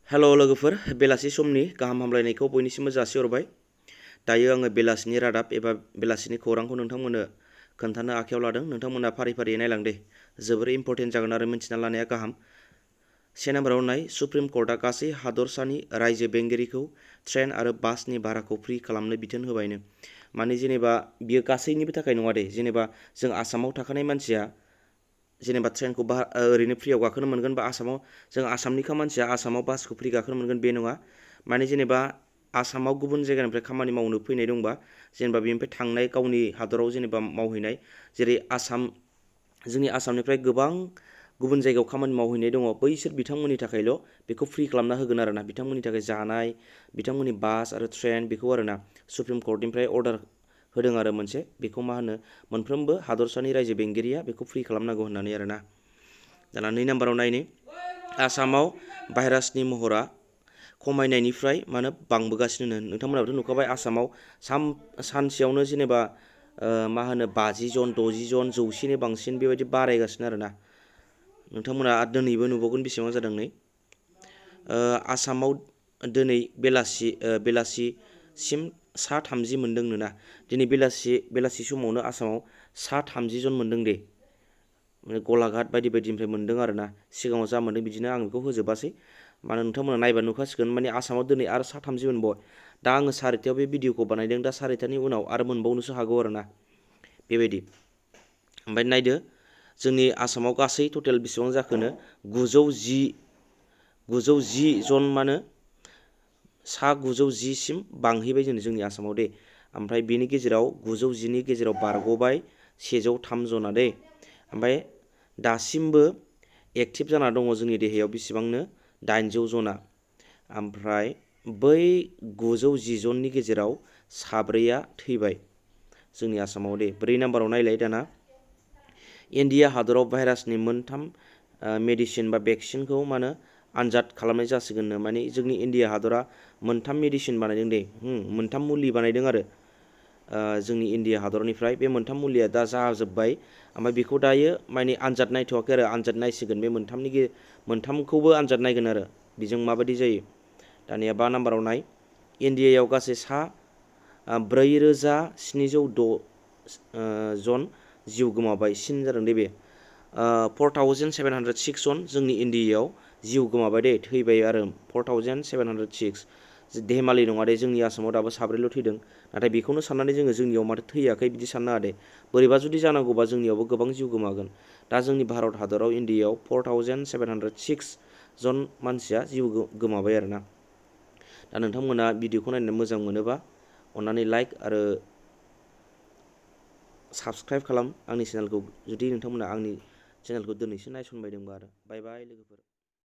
हेल' लोगोफोर, बेलासि समनि गाहाम हामलायनायखौ बयनिसिमबो जासिहरबाय। दायो आङो बेलासिनि रादाब एबा बेलासिनि खौरांखौ नोंथांमोननो खोन्थानो आखायाव लादों। नोंथांमोना फारि फारियै नायलां दे, जोबोर इम्परटेन्ट जागोन आरो मिन्थिना लानाया गाहाम। 1 नाम्बाराव नाय, सुप्रिम कर्टआ गासै हादरसानि रायजो बेंगिरिखौ ट्रेन आरो बासनि भाराखौ फ्रि खालामनो बिथोन होबायनो। माने जेनेबा बियो गासैनिबो थाखाय नङा दे, जेनेबा जों आसामाव थाखानाय मानसिया जेनेबा ट्रेनखौ ओरैनो फ्रियाव गाखोनो मोनगोन, बा आसामाव जों आसामनिखा मानसिया आसामाव बासखौ फ्रि गाखोनो मोनगोन बे नङा। माने जेनेबा आसामाव गुबुन जायगानिफ्राय खामानि मावनो फैनाय दंबा, जेनेबा बेनिफ्राय थांनाय गावनि हादराव जेनेबा मावहैनाय, जेरै जोंनि आसामनिफ्राय गोबां गुबुन जायगायाव खामानि मावहैनाय दङ, बैसोर बिथांमोननि थाखायल' बेखौ फ्रि खालामना होगोन आरोना। बिथांमोननि थाखाय जानाय, बिथांमोननि बास आरो ट्रेन बेखौ आरोना सुप्रिम कर्टनिफ्राय अर्डार होदों आरो मोनसे, बेखौ मा होनो, मोनफ्रोमबो हादरसानि रायजो बेंगिरिया बेखौ फ्रि खालामनांगौ होननानै आरोना। दाना 2 नाम्बाराव नायनि, आसामाव भाइरासनि महरा खमायनायनिफ्राय मानो बांबोगासिनो। नोंथांमोनाबोथ' नुखाबाय, आसामाव सानसेयावनो जेनेबा मा होनो 50 जन, 60 जन, 100नि बांसिन बेबायदि बारायगासिनो आरोना। नोंथांमोना दिनैबो नुबावगोन बेसेबां जादों नै। आसामाव दिनै बेलासिसिम 30 मोनदोंनो ना। दिनै बेलासि समावनो आसामाव 30 जन मोनदों दे। माने गलाघाट बायदि बायदिनिफ्राय मोनदों आरोना। सिगाङाव जा मोनदों बिदिनो, आं बेखौ होजोबासै, मानो नोंथांमोना नायबा नुखासिगोन। माने आसामाव दिनै आरो 30 मोनबाय। दा आङो 4:30 बे भिडिअखौ बानायदों, दा 4:30नि उनाव आरो मोनबावनोसो हागौ आरोना, बेबायदि। ओमफ्राय नायदो, जोंनि आसामाव गासै टटेल बेसेबां जाखोनो, 910 जन, मानो 910सिम बांहैबाय जोंनि आसामाव दे। ओमफ्राय बेनि गेजेराव 910नि गेजेराव बारग'बाय 103 जना दे। ओमफ्राय दासिमबो एक्टिभ जाना दङ जोंनि देहायाव बेसेबांनो, 800 जना। ओमफ्राय बै 910 जननि गेजेराव 4आ थैबाय जोंनि आसामाव दे। 4 नाम्बाराव नायलाय दाना, इन्डिया हादराव भाइरासनि मोनथाम मेडिसिन बा भेक्सिनखौ मानो आनजाद खालामनाय जासिगोननो। माने जोंनि इन्डिया हादरा मोनथाम मेडिसिन बानायदों दे, मोनथाम मुलि बानायदों आरो जोंनि इन्डिया हादरनिफ्राय। बे मोनथाम मुलिया दा जाजोब्बाय, ओमफ्राय बेखौ दायो माने आनजाद नायथ'वाखै आरो, आनजाद नायसिगोन। बे मोनथामखौबो आनजाद नायगोन आरो बेजों माबायदि जायो। दानिया 5 नाम्बाराव नाय, इन्डियायाव गासै 4,706 जन जिउ गोमाबाय, सिन जादों दे बे। 4,706 जन जोंनि इन्डियायाव जिउ गोमाबाय दे, थैबाय आरो 4,706। धेमालि नङा दे, जोंनि आसामाव दाबो 4ल' थैदों। नाथाय बेखौनो साननानै जोंनियाव माथो थैयाखै बिदि साननो नाङा दे। बोरैबा जुदि जानांगौबा जोंनियावबो गोबां जिउ गोमागोन। दा जोंनि भारत हादराव इन्डियायाव 4,706 जन मानसिया जिउ गोमाबाय आरोना। दा नोंथांमोना भिडिअखौ नायनो मोजां मोनोबा अन्नानै लाइक आरो साबस्क्राइब खालाम आंनि चेनेलखौ, जुदि नोंथांमोना आंनि चेनेलखौ दिनैसो नायसनबायदोंबा आरो। बाय बाय लोगोफोर।